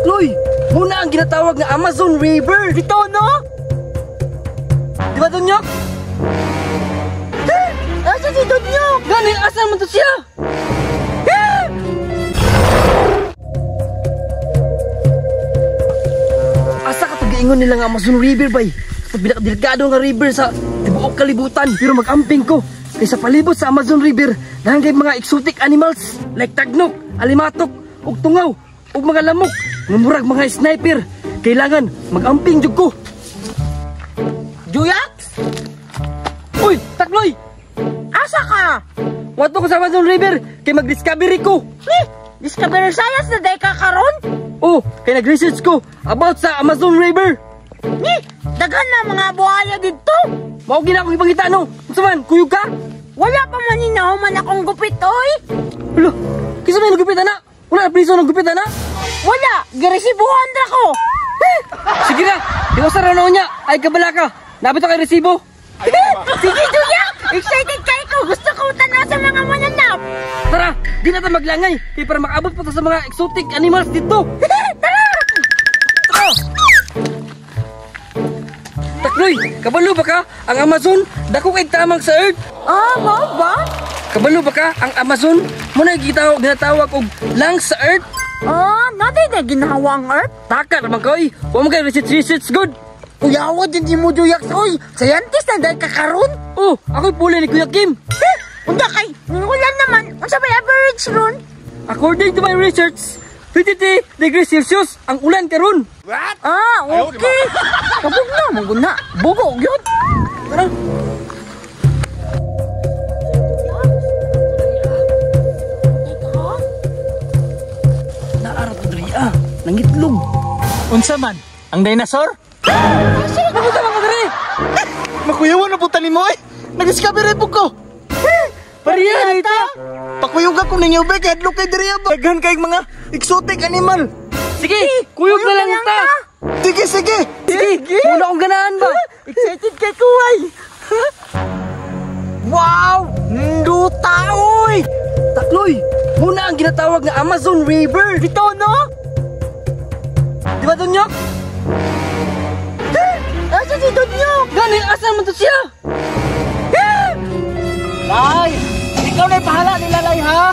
Takloy, muna ang ginatawag nga Amazon River. Dito, no? Di ba, Donyok? Asa si Donyok? Gani, asa man to siya? Asa ka to giingon nila nga Amazon River, bay? Sa pinakadelikado nga river sa tibuok kalibutan. Pero mag-amping ko. Kay sa palibot sa Amazon River, nahangay mga exotic animals like tagnok, alimatok, ug tungaw, ug mga lamok, nga murag mga sniper. Kailangan mag-amping jud ko. Juyax? Uy, Takloy! Asa ka? Wato ko sa Amazon River kay mag-discovery ko. Eh, Discovery Science na day ka karon? Oh, kay nag-research ko about sa Amazon River. Ni, daghan na mga buhaya dito. Mao gina akong ipangita no. Unsa man, kuyog ka? Wala pa man hinahuman akong gupit, oy. Hala, kinsa may nagupit ana? Wala na priso nagupit ana? Wala, giresibuhan ra ko. Sige na, iwasan ra niya. Ay kabala ka. Nabit kay resibo. Sige, Julia! Excited kay ko! Gusto ko tanaw sa mga mananap! Tara, di na ta maglangay kay para makaabot pa ta sa mga exotic animals dito. Tara! Tara! Takloy, kabalo ba ka? Ang Amazon, dako kay tamang sa Earth. Ah, mao ba? Kabalo ba ka? Ang Amazon, mo na gitawag ginatawag og lungs sa Earth. Ah, naday na ginawa ang Earth? Taka naman ka, oy. Wa man kay research research good. Kuyawa din di mo, Juyax, oy! Scientist na dahil kakaroon! Oh, ako'y puli ni Kuya Kim. Eh, unta kay, wala naman. Unsa may average ron? According to my research, 53 degrees Celsius ang ulan karon. What? Ah, okay. Kabog na, maguna. Bugo, yun. Tara. Naara to diri ah, nangitlog. Unsa man? Ang dinosaur? Napunta man ka diri. Makuyawan na puta nimo eh. Nag-discovery po ko. Pariya ita. Pakuyog ako ninyo be kay adlok kay diri ba. Daghan kay mga exotic animal. Sige, kuyog na lang ta. Sige, sige. Sige, muna akong ganahan ba? Excited kay kuway. Wow! Nduta, oy! Takloy, muna ang ginatawag nga Amazon River. Dito, no? Di ba, Donyok? Asa si Donyok? Gani, asa man to siya? Lay, ikaw na pahala nila Lay ha.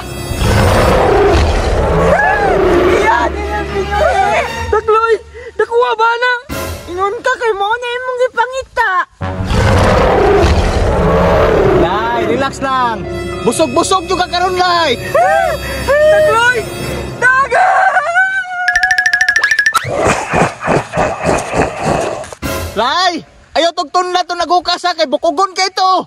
Iya, nilang pinuhi! Takloy, nakuha ba na? Ingon ka kay mo na imong gipangita. Lay, relax lang. Busog-busog juga karon Lay. Takloy! Dagat! Lay, ayaw tugtun na to naghukas ha kay bukugon kay to.